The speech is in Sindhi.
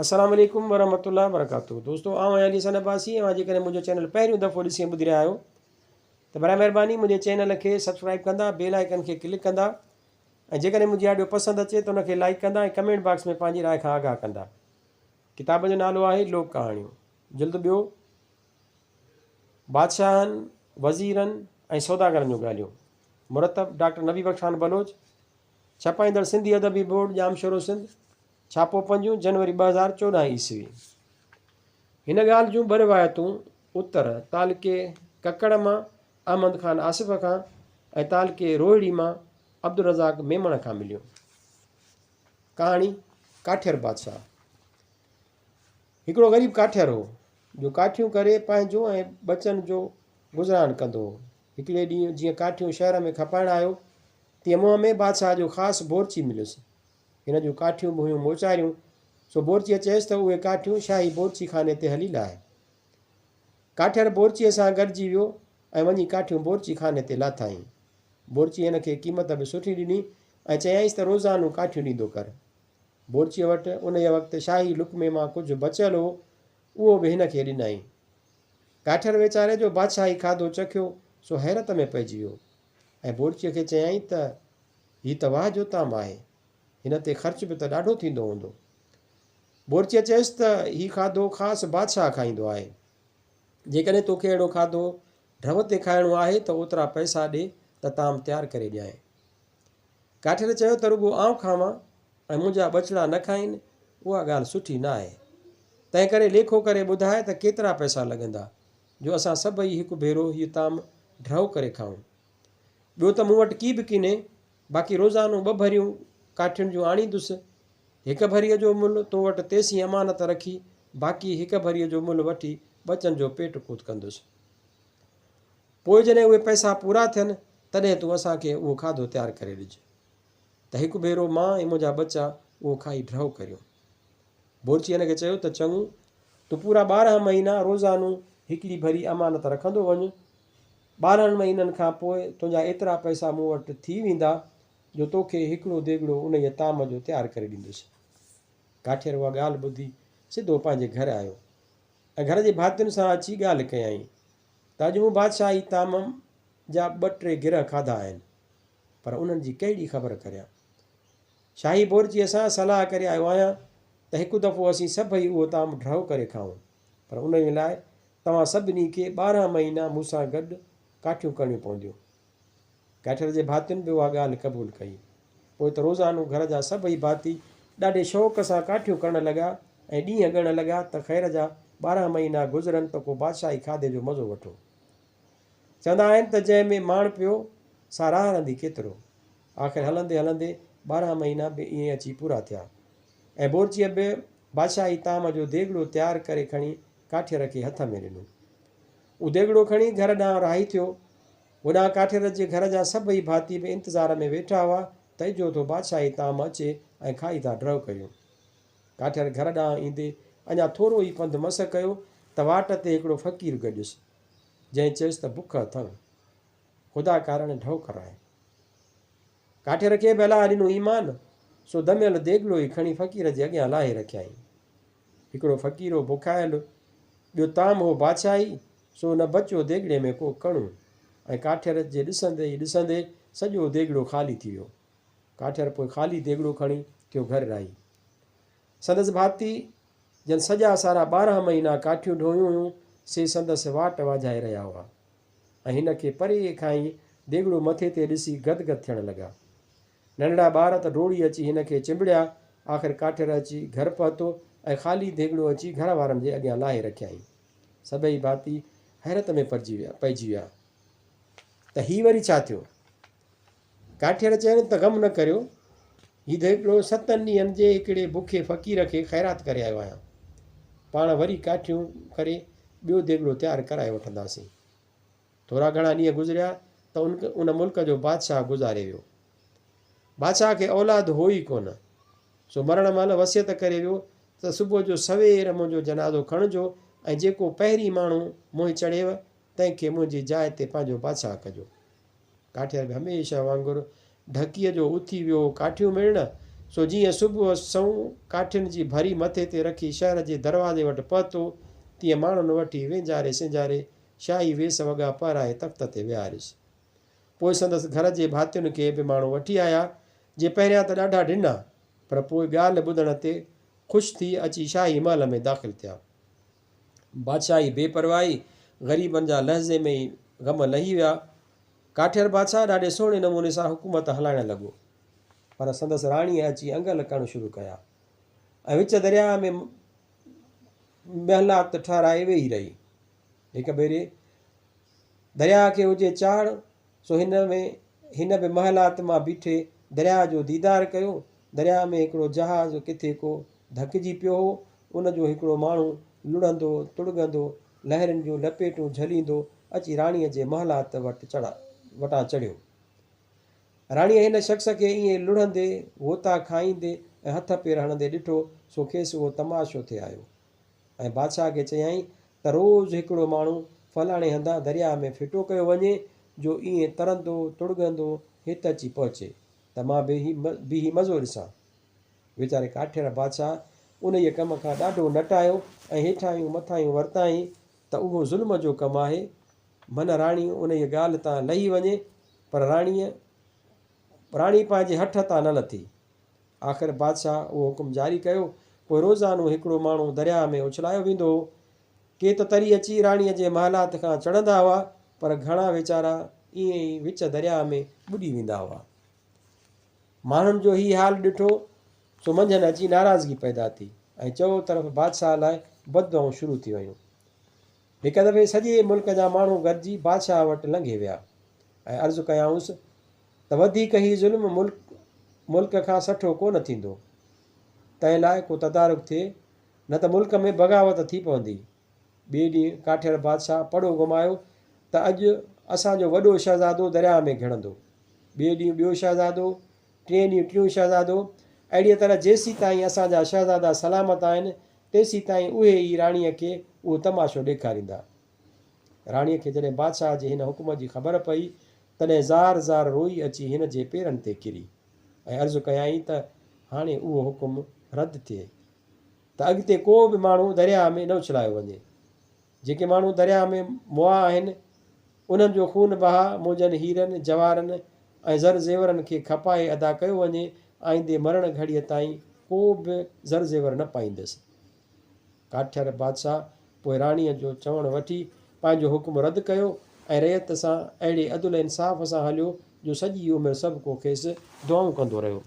السلام عليڪم ورحمة الله وبرڪاته دوستو آئون آهيان علي حسن عباسي اوهان جيڪڏهن منهنجو چينل پهريون دفعو ڏسي ۽ ٻڌي رهيا آهيو ته برائي مهرباني منهنجي چينل کي سبسڪرائب ڪندا بيل آئيڪن کي ڪلڪ ڪندا ۽ جيڪڏهن منهنجي آڊيو پسند اچي ته ان کي لائيڪ ڪندا ۽ ڪمينٽ باڪس ۾ پنهنجي راء کان آگاهه ڪندا ڪتاب جو نالو آهي لوڪ ڪهاڻيون جلد ٻيو بادشاهن وزيرن ۽ سوداگرن جون ڳالهيون مرتب ڊاڪٽر نبي بخش خان بلوچ ڇپائيندڙ سنڌي ادبي بورڊ ڄامشورو سنڌ ڇاپو پنجون جنوري 2014 عيسوي. هن ڳالهه جون ٻه روايتون اتر، تعلقي ڪڪڙ مان احمد خان آصف کان ۽ تعلقي روهڙي مان عبدالرزاق ميمڻ کان مليون. ڪهاڻي، ڪاٺير بادشاهه. هڪڙو غريب ڪاٺير هو، جو ڪاٺيون ڪري پنهنجو ۽ ٻچن جو گذران ڪندو هو. هڪڙي ڏينهن جيئن ڪاٺيون شهر ۾ کپائڻ آيو، تيئن منهن ۾ بادشاهه جو خاص بورچي مليس. هن جون ڪاٺيون به هيون موچاريون، سو بورچيء چيس ته اهي ڪاٺيون شاهي بورچي خاني تي هلي لاهه. ڪاٺير بورچيء سان گڏجي ويو ۽ وڃي ڪاٺيون بورچي خاني تي لاٿائين. بورچيء هن کي قيمت به سٺي ڏني ۽ چيائينس ته روزانو ڪاٺيون ڏيندو ڪر. بورچيء وٽ انهيء وقت شاهي لقمي مان ڪجهه بچيل هو، اهو به هن کي ڏنائين. ڪاٺير ويچاري جو بادشاهي کاڌو چکيو، سو حيرت ۾ پئجي ويو ۽ بورچيء کي چيائين ته هي ته واهه جو طعام آهي. هن تي خرچ به ته ڏاڍو ٿيندو هوندو. بورچيء چيس ته هي کاڌو خاص بادشاهه کائيندو آهي. جيڪڏهن توکي اهڙو کاڌو ڍؤ تي کائڻو آهي ته اوترا پئسا ڏي ته طعام تيار ڪري ڏيانء. ڪاٺير چيو ته رڳو آئون کاوان ۽ منهنجا ٻچڙا نه کائين، اها ڳالهه سٺي نه آهي. تنهنڪري ليکو ڪري ٻڌاء ته ڪيترا پئسا لڳندا، جو اسان سڀئي هڪ ڀيرو هيء طعام ڍؤ ڪري کائون. ٻيو ته مون وٽ ڪي به ڪينهي، باقي روزانو ٻه ڀريون ڪاٺين جون آڻيندس. هڪ ڀريء جو ملهه تو وٽ تيسين امانت رکي، باقي هڪ ڀريء جو ملهه وٺي ٻچن جو پيٽ ڪوت ڪندس. پوء جڏهن اهي پئسا پورا ٿين، تڏهن تون اسان کي اهو کاڌو تيار ڪري ڏج، ته هڪ ڀيرو مان ۽ منهنجا ٻچا اهو کائي ڍؤ ڪريون. بورچي هن کي چيو ته چڱو، تون پورا 12 مهينا روزانو هڪڙي ڀري امانت رکندو وڃ، 12 مهينن کان پوء تنهنجا ايترا پئسا مون وٽ ٿي ويندا، جو توکي هڪڙو ديڳڙو انهيء طعام جو تيار ڪري ڏيندس. ڪاٺير اها ڳالهه ٻڌي سڌو پنهنجي گهر آيو ۽ گهر جي ڀاتين سان اچي ڳالهه ڪيائين ته اڄ مون بادشاهي طعام جا ٻه ٽي گرهه کاڌا آهن، پر انهن جي ڪهڙي خبر ڪريان. شاهي بورچيء سان صلاح ڪري آيو آهيان ته هڪ دفعو اسين سڀئي اهو طعام ڍؤ ڪري کائون، پر انهيء لاء توهان سڀني کي 12 مهينا مون سان گڏ ڪاٺيون ڪرڻيون پونديون. ڪاٺير جي ڀاتين به اها ڳالهه قبول ڪئي. پوء ته روزانو گهر جا سڀئي ڀاتي ڏاڍي شوق سان ڪاٺيون ڪرڻ لڳا ۽ ڏينهن ڳڻڻ لڳا ته خير جا 12 مهينا گذرن ته ڪو بادشاهي کاڌي جو مزو وٺون. چوندا آهن ته جنهن ۾ ماڻ پيو، سا راهه رندي ڪيترو. آخر هلندي هلندي 12 مهينا به ائين اچي پورا ٿيا ۽ بورچيء به بادشاهي طعام جو ديڳڙو تيار ڪري کڻي ڪاٺير کي هٿ ۾ ڏنو. هو ديڳڙو کڻي گهر ڏانهن راهي ٿيو. هوڏانهن ڪاٺير جي گهر جا سڀئي ڀاتي به انتظار ۾ ويٺا هئا ته اجهو ٿو بادشاهي طعام اچي ۽ کائي ٿا ڍؤ ڪريون. ڪاٺير گهر ڏانهن ايندي اڃا ٿورو ئي پنڌ مس ڪيو ته واٽ تي هڪڙو فقير گڏيس، جنهن چيس ته بک اٿم، خدا ڪارڻ ڍؤ ڪراء. ڪاٺير کي به الله ڏنو ايمان، سو دميل ديڳڙو ئي کڻي فقير جي اڳيان لاهي رکيائين. هڪڙو فقير هو بکايل، ٻيو طعام هو بادشاهي، سو نه بچيو ديڳڙي ۾ ڪو ڪڻو ۽ ڪاٺير جي ڏسندي ئي ڏسندي سڄو ديڳڙو خالي ٿي ويو. ڪاٺير پوء خالي ديڳڙو کڻي ٿيو گهر راهي. سندس ڀاتي، جن سڄا سارا 12 مهينا ڪاٺيون ڍويون هيون، سي سندس واٽ واجهائي رهيا هئا ۽ هن کي پري کان ئي ديڳڙو مٿي تي ڏسي گد گد ٿيڻ لڳا. ننڍڙا ٻار ته ڊوڙي اچي هن کي چنبڙيا. آخر ڪاٺير اچي گهر پهتو ۽ خالي ديڳڙو اچي گهر وارن جي اڳيان لاهي رکيائين. سڀئي ڀاتي حيرت ۾ پئجي ويا ته هي وري ڇا ٿيو؟ ڪاٺير چين ته غم نه ڪريو، هي ديڳڙو ستن ڏينهن جي هڪڙي بکي فقير کي خيرات ڪري آيو آهيان. پاڻ وري ڪاٺيون ڪري ٻيو ديڳڙو تيار ڪرائي وٺنداسين. ٿورا گهڻا ڏينهن گذريا ته ان ملڪ جو بادشاهه گذاري ويو. بادشاهه کي اولاد هو ئي ڪونه، سو مرڻ مهل وصيت ڪري ويو ته صبح جو سوير منهنجو جنازو کڻجو ۽ جيڪو پهرين ماڻهو منهن چڙهيو، تنهن کي منهنجي جاء تي پنهنجو بادشاهه ڪجو. ڪاٺير به هميشه وانگر ڍڪيء جو اٿي ويو ڪاٺيون ميڙڻ. سو جيئن صبح سنئون ڪاٺين جي ڀري مٿي تي رکي شهر جي دروازي وٽ پهتو، تيئن ماڻهن وٺي وينجهاري سينجهاري شاهي ويس وڳا پهرائي تخت تي ويهاريس. پوء سندس گهر جي ڀاتين کي به ماڻهو وٺي آيا، جي پهريان ته ڏاڍا ڊنا، پر پوء ڳالهه ٻڌڻ تي خوش ٿي اچي شاهي محل ۾ داخل ٿيا. بادشاهي بي پرواهي، غريبن جا لحظي ۾ ئي غم لهي ويا. ڪاٺير بادشاهه ڏاڍي سهڻي نموني سان حڪومت هلائڻ لڳو، پر سندس راڻيء اچي انگل ڪرڻ شروع ڪيا ۽ وچ درياهه ۾ محلات ٺهرائي ويهي رهي. هڪ ڀيري درياهه کي هجي چاڙهه، سو هن ۾ هن به محلات مان بيٺي درياهه جو ديدار ڪيو. درياهه ۾ هڪڙو جهاز ڪٿي ڪو ڌڪجي پيو هو. ان جو هڪڙو ماڻهو لڙهندو تڙڳندو، لهرين جون لپيٽون جهليندو اچي راڻيء جي محلات وٽ وٽان چڙهيو. راڻيء هن شخص کي ائين لڙهندي، غوطا کائيندي ۽ هٿ پير هڻندي ڏٺو، سو کيس اهو تماشو ٿي آيو ۽ بادشاهه کي چيائين ته روز هڪڙو ماڻهو فلاڻي هنڌان درياهه ۾ ڦٽو ڪيو وڃي، جو ائين ترندو تڙڳندو هت اچي پهچي ته مان بيهي مزو ڏسان. ويچاري ڪاٺير بادشاهه انهيء ڪم کان ڏاڍو نٽايو ۽ هيٺاهيون مٿاهيون ورتائين ته اهو ظلم جو ڪم آهي، من راڻي انهيء ڳالهه تان لهي وڃي، پر راڻيء راڻي پنهنجي هٺ تان نه لٿي. آخر بادشاهه اهو حڪم جاري ڪيو. پوء روزانو هڪڙو ماڻهو درياهه ۾ اڇلايو ويندو هو. ڪي ته تري اچي راڻيء جي محلات کان چڙهندا هئا، پر گهڻا ويچارا ائين ئي وچ درياهه ۾ ٻڏي ويندا هئا. ماڻهن جو هي حال ڏٺو، سو منجهن اچي ناراضگي پيدا ٿي ۽ چؤ طرف بادشاهه لاء بددعائون شروع ٿي ويون. هڪ دفعي سڄي ملڪ جا ماڻهو گڏجي بادشاهه وٽ لنگهي ويا ۽ عرض ڪيائونس ته وڌيڪ هي ظلم ملڪ ملڪ کان سٺو ڪو نه ٿيندو، تنهن لاء ڪو تدارڪ ٿئي، نه ته ملڪ ۾ بغاوت ٿي پوندي. ٻئي ڏينهن ڪاٺير بادشاهه پڙهو گهمايو ته اڄ اسان جو وڏو شهزادو درياهه ۾ گهڙندو. ٻئي ڏينهن ٻيو شهزادو، ٽئين ڏينهن ٽيون شهزادو، اهڙيء طرح جيسيتائين اسان جا شهزادا سلامت آهن، تيسيتائين اهي ئي راڻيء کي اهو تماشو ڏيکاريندا. راڻيء کي جڏهن بادشاهه جي هن حڪم جي خبر پئي، تڏهن زار زار روئي اچي هن جي پيرن تي ڪري ۽ عرض ڪيائين ته هاڻي اهو حڪم رد ٿئي ته اڳتي ڪو به ماڻهو درياهه ۾ نه اڇلايو وڃي. جيڪي ماڻهو درياهه ۾ مئا آهن، انهن جو خون بها منهنجن هيرن، جواهرن ۽ زر زيورن کي کپائي ادا ڪيو وڃي، آئيندي مرڻ گهڙيء تائين ڪو به زر زيور نه پائيندس. ڪاٺير بادشاهه پوء راڻيء جو چوڻ وٺي پنهنجو حڪم رد ڪيو ۽ رعيت سان اهڙي عدل انصاف سان هليو جو سڄي عمر سڀڪو کيس دعائون ڪندو رهيو.